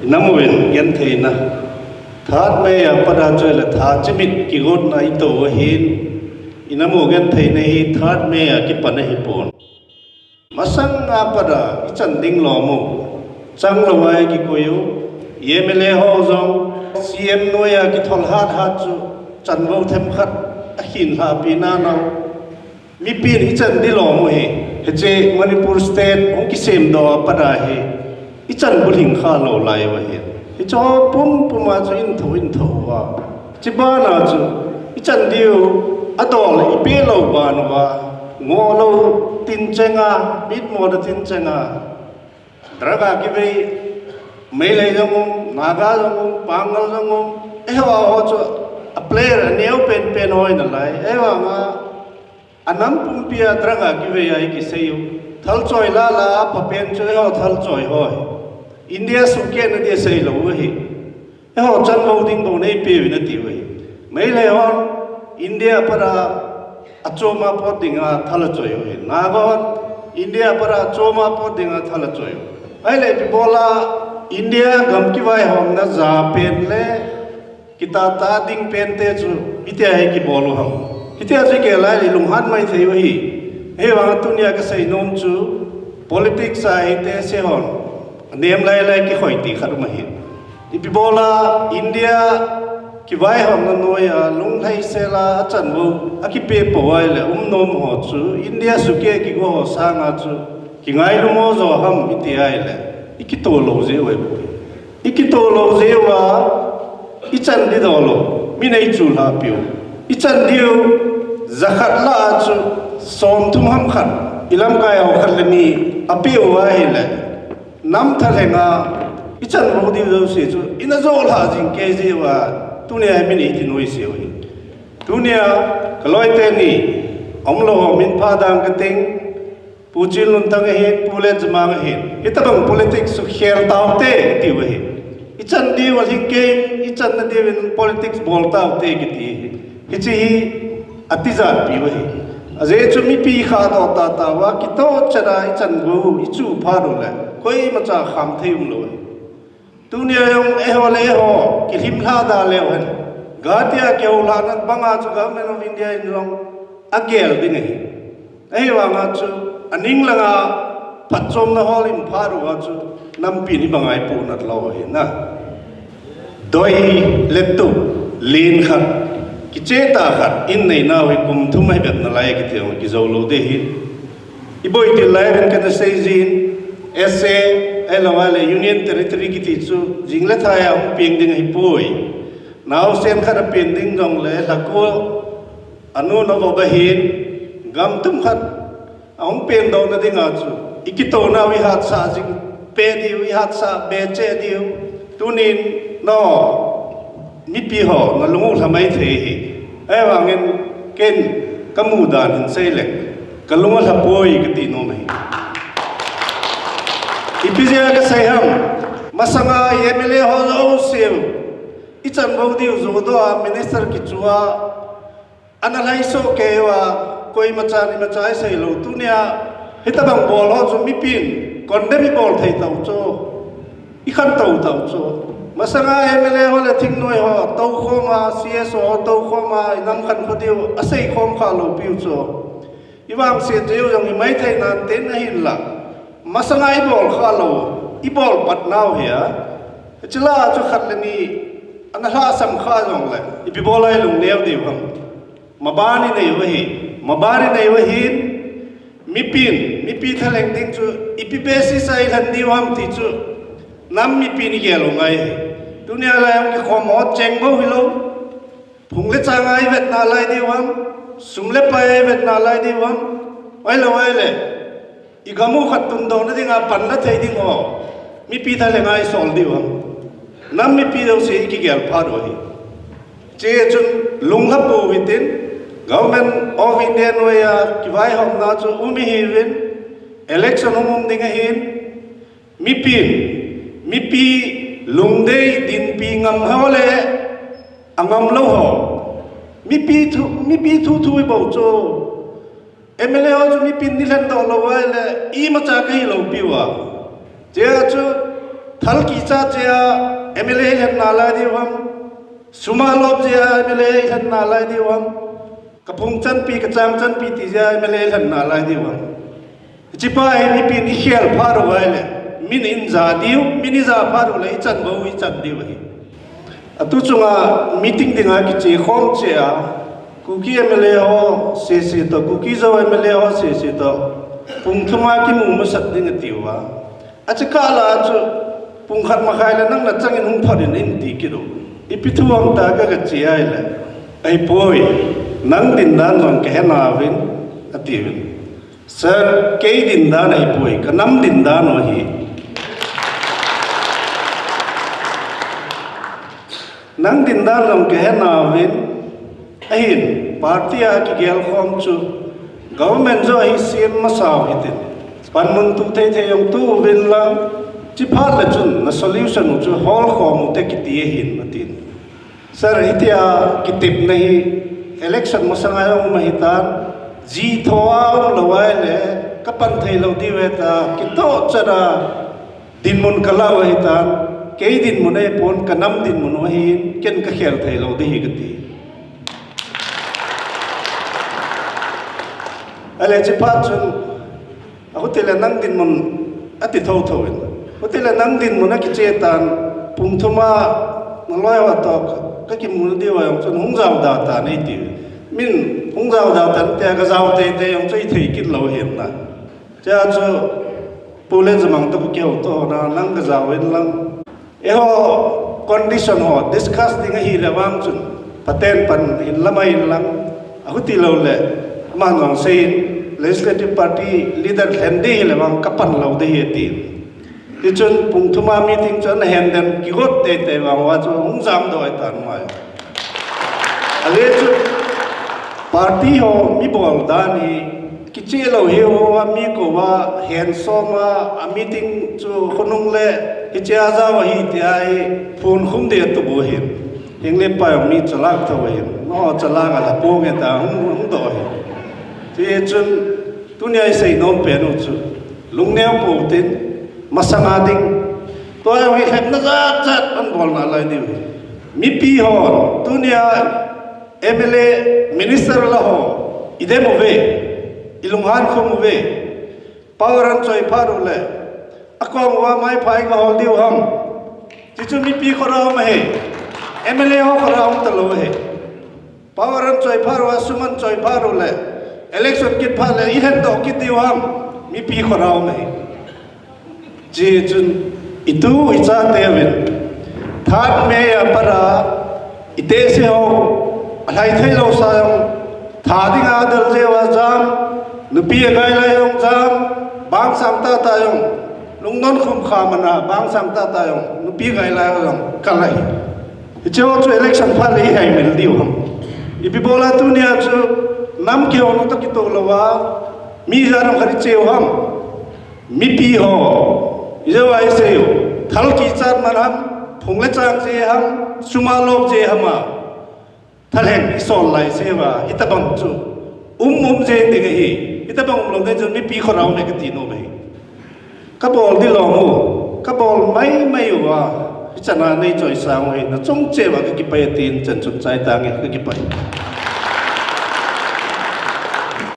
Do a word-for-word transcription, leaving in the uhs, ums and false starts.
Inam uvin gentheina. Third May a pat a chu le tha chimit kigotna ito u ahin. Inam u gentheina hi Third May a kipan ahipon. Masanga pat a ichan ding lom u. Changlou a ikikoi u. M L A ho jong C M noiya kithol hathat chu chanvo themkhat akhin lhapi nanau. Mipin ichan ding lom u hi, hiche Manipur State hung kisemdoh a pat a hi, ichan bulhing kha lou lai u ahi. Hiche ho pumpum a chu intho intho uva. Chibana chu, ichan diu, adol ipeh lou ban uva. Ngoh lou tin chenga, mitmo da tin chenga. Drug a kivei, Meitei jong um, Naga jong um, Pangal jong um. Eiho ho chu, a player aneo penpen ho nalai. Eiho nga, anam pumpi a drug a kivei a ikisei u. Thalchoi lala, aphapen chu eiho thalchoi ho hi. India sukehna dia seilou u ahi. Eiho chanvo ding bou neipeh uvin ati u ahi. Meitei hon India pat a achom a pot dinga thal achoi u ahi. Naga hon India pat a achom a pot dinga thal achoi u. Ahile ipi bola India gam kivaihomna japen le kitah tah ding pente chu itia hi kibol u ham. Hitia chu ikilai le ilunghan mai thei u ahi. Ahivanga tunia kasei nom chu politics a hite se hon anem lai lai kikhoi ti khat um ahi. Ipi bola India kivaihomna noiya lunglhaisel a achanvo akipeh pou ahile umnom ho chu India sukeh kigo ho sanga chu kingailutmo jo ham iti ahile ikitoh lou jeh u ahi. Ikitoh lou jeh uva ichan ding doh lou, mi neichu lhapiu. Ichan diu jakhat lah a chu somthum ham khat, ilamkai ho khat le ni apeh u ahile nam thalhenga ichanvo diu jouse chu ina jo lhah jing kei jeh uva tunia hi mi nei ti noise u ahi. Tunia kaloi teni umlou ho min pha dang kating, Pu Chinlunthang ahin, Pu Letjamang ahin, hitabang politics chu khel taute tiu ahi. Ichan diu alhing kei, ichanna diuvin politics bol taute kiti ahi. Hiche hi atijatpiu ahi. Ajeh chu mipi khadoh tahtah uva kitoh chet a ichanvo ichu phat u le koimacha kham thei umlou ahi. Tunia jong eiho le eiho kilhim lha da leu hen, Guwahati a kihoulhahna banga chu Government of India in jong agel ding ahi. Ahivanga chu aning langa phatchomna hol in phat uva chu nampi in ibanga ipohnat lou ahi na. Doi le tup len khat, kicheh tah khat in neinau hi kum thum ahi bep nalai kiti jong kijou lou ding ahi. Iboi til lai uvin kana seijin, S A, ahilou le Union Territory kiti chu jing le thai a hung peng ding ahipoi. Naosen khat apen ding jongle lhako anu navop ahin, gam tum khat ahung pendohna dinga chu ikitounau ihatsah jing peh diu, ihatsah be cheh diu. Tunin no mipi ho nalung u lhamai thei hi. Ahivangin ken kamu dan hin seileng kalung alhapoi kati nom ahi. Ipi jeh a kasei ham, masanga M L A ho jouseu ichanvo diu jodoh a minister kichu a ana lhaisoh kei uva, koimachan imacha isei lou tunia, hitabang bol ho chu mipin condemn ibol thei tau chu, ikhantou tau chu. Masanga M L A ho le thingnoi ho toukhom a, C S O ho toukhom a, inam khankho diu aseikhom kha loupiu chu. Ivangset jeh u jong himai thei nante ahinla, masanga ibol kha lou, ibol patnau hi a, hiche lah a chu khat le ni ana lhahsam kha jongle ipi bol a ilungneo diu ham. Maban inei u ahi, maban inei u ahin, mipin, mipi thalheng ding chu ipi basis a ilhen diu ham ti chu nam mipin igel u ngai ahi. Tunia lai hung kikhom ho cheng bou hilou, phung le changa ivetna lai diu ham, sum le pai a ivetna lai diu ham, ahilou le igam u khat tundohna dinga panla thei ding ho mipi thalhenga isol diu ham. Nam mipi jouse ikigel phat u ahi. Hiche chun lunglhapou hitin, Government of India noiya kivaihomna chu um ihiuvin, election hung um ding ahin, mipin, mipi lungdei dinpi ngam ho le angam lou ho, mipi thu, mipi thu thu ibol chu, M L A ho chu mipin nilhen doh lou ahile imacha kahi loupiu a. Chea chu Thal kicha jeh a M L A lhen nalai diu ham. Sum a lop jeh a M L A lhen nalai diu ham. Ka phung chanpi, ka chang chanpi ti jeh a M L A lhen nalai diu ham. Hiche pa hi mipin i khel phat u ahile, min in ja diu, min i ja phat u le i chan bou i chan diu ahi. Atu chunga meeting dinga kiche khom cheh a, Kuki M L A ho sese toh, Kuki Zo M L A ho sese toh, pung thum a kimu masat ding ati uva. Ache kah lah a chu pung khat makhai le nang nachang in hung phot in, in ti kit u. Ipi thu ham tia ka, ka che ahile, ahipoi, nang dindan jong ka he nauvin, ati uvin. Sir, kei dindan ahipoi, ka nam dindan u ahi. Nang dindan jong ka he nauvin, ahin, party a kigel khom chu, government joh hi sem masa u hitin. Panmun tu thei thei jong tu uvin lang, hiche phat le chun na solution u chu hol khom u te kiti ahin, atin. Sir, hitia kitepna hi election masanga jong um ahitan, ji tho a um lou ahile, ka pan thei lou diu ahi tia, kitoh chan a, dinmun ka la u ahitan, kei dinmun ahipon, ka nam dinmun u ahin, ken ka khel thei lou ding ahi kati. Ahile hiche phat chun, ahutile nang dinmun ati tho tho in. Ahutile nang dinmun akiche tan, pung thum a, naloi ho toh, ka kimu diu a jong chun hung jao da tan eiti. Min hung jao da tan tia ka jao teitei jong chu i thei kit lou ahin na. Chea chu, Pu Lenjamang toh ka kihouto na, nang ka jao in lang. Eiho condition ho discuss ding ahile vang chun, phaten pan in lamai in lang, ahuti lou le, aman jong sei in, legislative party leader lhen ding hile vang ka pan lou ding ahi ati. Tichun pung thum a meeting chu ana hen den kigot teitei vang uva chu hung jamdoh ahitan mai. Ale chu party ho mi bol dan hi kicheh lou hi ho a mi kou a hen som a, a meeting chu khonung le hichea jao ahi tia hi phone khum ding atup u ahin. Henglep pa jong mi chalak tho ahin. No chalak a la pong e ta hung, hung doh ahi. Tichun tunia i sei nom pen u chu lungneo pou tin masanga ding. Tua jong hi lhepna jat jat an bol nalai diu ahi. Mipi ho tunia M L A, minister la ho, i dem uve, i lunghan khum uve, power an choi phat u le, akong uva maipha i ga hol diu ham. Tichu mipi khut a um ahi, M L A ho khut a um talou ahi. Power an choi phat uva, sum an choi phat u le, election kit phat le, i lhen doh kit diu ham, mipi khut a um ahi. Hichun, itu i chate uvin, that mei a pat a, i tehse ho, alhai thei lou sa jong, that ding a adel jeh uva jam, nupi agai lai jong jam, bang sang tah tah jong, lungnon khum kha man a, bang sang tah tah jong, nupi agai lai jong, kal ahi. Hiche ho chu election phat le i hai mil diu ham. Ipi bol a tunia chu, nam kihouna toh kitoh lou a, mi ijat ham khat i che u ham. Mipi ho, ijou a i sei u, thal kichat man ham, phung le chang jeh ham, sum a lop jeh ham a, thalheng i sol lai jeh uva, hitabang chu um um jeng ding ahi, hitabang um lou ding chun mipi khut a um e kati nom ahi. Ka bol ding lom u, ka bol mai mai uva, hichan a nei choisang u hi, nachung cheh uva ka kipah e tin chan chun chai tange, ka kipah e.